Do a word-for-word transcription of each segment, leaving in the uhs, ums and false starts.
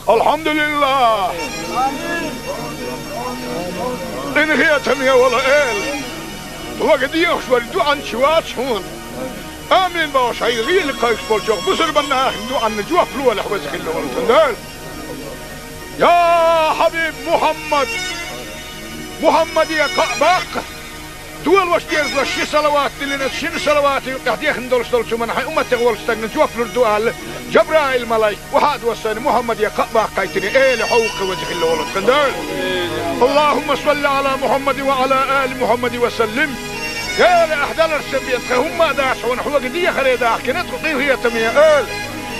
Алхьамдулиллах! Къинхетаме вола Эла! Хьога дехаш вар дуӀанча вац хьона. Амин бохуш, хьайн гӀийла кхайкхаш болчу бусурбан нахана дуӀанна жоп лолахь, веза хилла волу тхан Дела. Я Хьабиб Мухьаммад! Мухьаммаде кхаъ баккха! Долош дезалаш ши салават диллина, шина салавата юкъехь дехна долуш долчу хӀуманна хьайн умматех волчу стагна жоп лур ду аьлла, Жабраил-малайк, вахьа а доссийна, Мухьаммаде кхаъ баккхийтина, Эла, хьо ву-кх, веза хилла волу тхан Дела. Аллахумма салли Ӏала Мухьаммадин ва Ӏала али Мухьаммадин ва саллим. Эла, ахь даларца бен тхан хӀумма а дац хьуна, хьоьга дехаре дахкина тхо, къинхетаме Эла.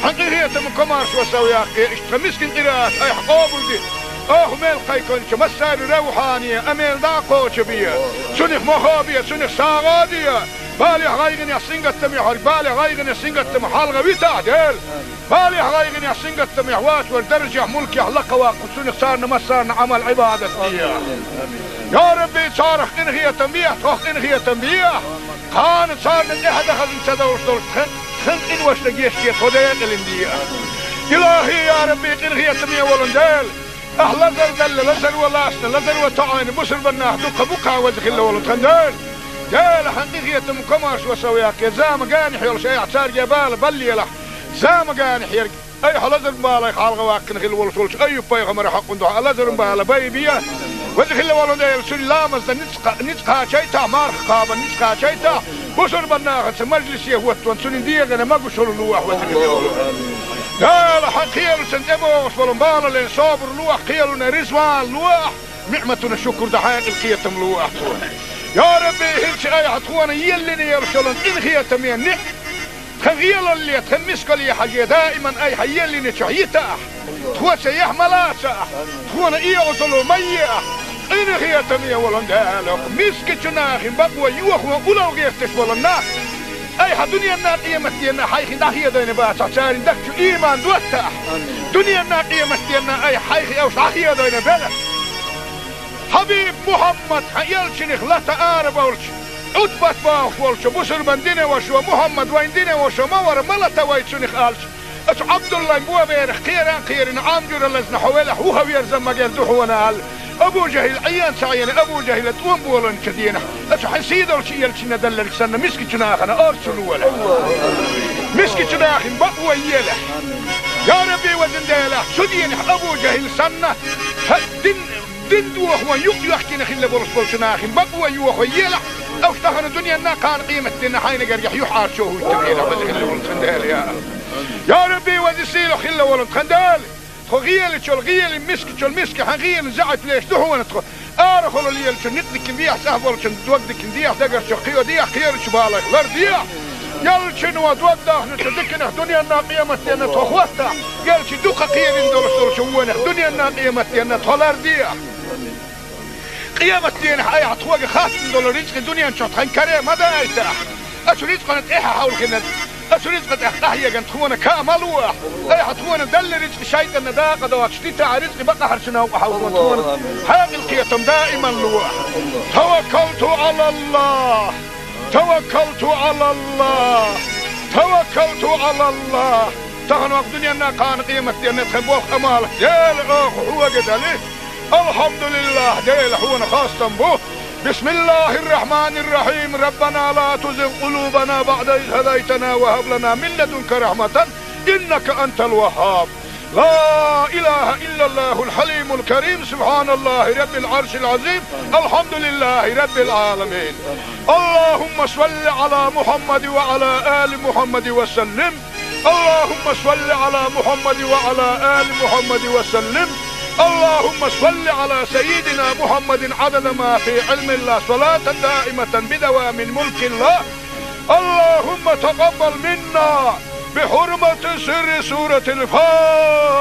Хьан къинхетам, комаршо сов яккхий, иштта тхан мискин къираат айхьа къобалде. Оха мел кхайкхинчу массарна равхьане, амел дӀа а кхочу бе. Цунах мохо бе, цунах сагӀа а де. Балехь, гӀайгӀанехь, сингаттамехь верг, балех, гӀайгӀанех, сингаттамах хьалха витахь, Дела. Балехь, гӀайгӀанехь, сингаттамехь вацвар даржехь, мулкехь лакхаваккха, цунах царна массарна Ӏамал-Ӏибадат де. Я Рабби, царах къинхетам бехьа, тхох къинхетам бехьа. Кхана царна тӀаьхьа дан хазна ца довш долуш тхан, тхан къиношна гечде, тхо декъалина де. Илахьи, я Рабби, къинхетаме волу Дела! Ахь лазар далла, лазаро лаьцна, лазаро тоӀийна бусурбан нах дуккха бу-кх, веза хилла волу тхан Дела. Дела, хьан къинхетам, комаршо сов яккхий, зама-ганехь йолуш айхьа цаьрга бала баллалахь. Зама-ганехь ерг айхьа лазаран балех хьалха ваккхина хилла волуш волчу Айюб-пайхамаран хьокъан дуьхьа лазаран бала байбе. Веза хилла волу Дела, цуьнан ламазна ницкъ кха-, ницкъ кхачийтахь, марха кхабарна ницкъ кхачийтахь, бусурбан нахаца мажлисе хӀоттаван, цуьнан дегӀана могушалла лолахь, веза хилла волу Дела. Дела, хьан кхелашна тӀебогӀуш болу балале собар лолахь, кхелана реза вала лолахь, ниӀматана шукур дан хьекъал, кхетам лолахь тхуна. Я Рабби, хӀинца айхьа тхуна еллина йолуш йолу къинхетаме ниӀ-, тхан гӀелалле, тхан мискалле хьажий, даиман айхьа еллинчух йитахь, тхоца яхь ма лацахь, тхуна оьгӀазло ма ехьа. Къинхетаме волу Дела, мискачу нахана бакъо йохо улло гӀерташ болу нах айхьа дуьненна, къематденна хьайх дӀахедийна бацахь, церан дагчу ийман доттахь. Дуьненна, къематденна айхьа хьайх уьш дӀахедийна белахь. Хьабиб Мухьаммад, хьан элчанах лата арабевлча, Ӏутбат бохуш волчу бусурбан динан вашас: «Мухьаммад вайн динан ваша ма вара, ма лата вай цунах», — аьлча, оцу Ӏабдуллайн боберах кхера а кхерина, Ӏам жуьра лазна хьо велахь, вуха верза магар ду хьуна аьлла, Абу ЖахӀил Ӏен ца Ӏийна, Абу ЖахӀила тӀом болийначу дийнахь, оцу хьан сийлахьчу элчанна делларг санна, мискачу нахана орцо лолахь. Мискачу нахана бакъо елахь. Я Рабби, везан Дела, цу дийнахь Абу ЖахӀил санна, хьан дин, дин дохо юкъ йоьхкина хилла болуш болчу нахана бакъо йохо елахь, уьш тахана дуьненна, кхана къематденна хьайна гергахь юьхьӀаьржо хӀуттур елахь, веза хилла волу тхан Дела, я Аллах. Я Рабби, веза, сийлахь хилла волу тхан Дела! Тхо гӀелачул гӀелин, мискачул миска хьан гӀелин заьӀап леш ду хьуна тхо. Арахула лелачун некъ дикина дехьа, цӀахь болчун дог дикина дехьа, дагарчух кхио дехьа, кхерачу балех лар дехьа. Элчано дог дахначу диканах дуьненна, къематденна тхо хӀоттахь, элча дукха кхерина долуш долчу вонах дуьненна, къематденна тхо лар дехьа. Къематденахь айхьа тхоьга хаттам долу рицкъа дуьнен чохь тхан каре ма дайтахь. Оцу рицкъана тӀаьхьа хьовлхина, оцу рицкъа тӀехь къахьеган тхуна каа ма лолахь. Айхьа тхуна делла рицкъа шайтӀанна дакъа доцуш дитахь, рицкъа бакъахьарчу новкъа хьовлхо тхуна хьекъал, кхетам даиман лолахь. Таваккалту Ӏалаллах! Таваккалту Ӏалаллах! Таваккалту Ӏалаллах! Тахана ваха дуьненна, кхана къематденна тхан болх, Ӏамал, Дела, оха хьоьга дели. Алхьамдулиллах, Дела, хьуна хастам бу. Бисмиллахир-рахманир-рахим. Раббана ла тузигъ къулубана баъда из хӀадайтана ва хӀаб лана мин ладунка рахьматан, иннака антал ваххаб. Ла илаха иллаллахул хьалимул карим. Субханаллахи раббил Ӏаршил Ӏазим. Алхьамдулиллахи раббил Ӏаламин. Аллахумма салли Ӏала Мухьаммадин ва Ӏала али Мухьаммадин ва саллим. اللهم صل على محمد وعلى آل محمد وسلم. اللهم صل على سيدنا محمد عدد ما في علم الله، صلاة دائمة بدوام ملك الله. اللهم تقبل منا بحرمة سر سورة الفاتحة.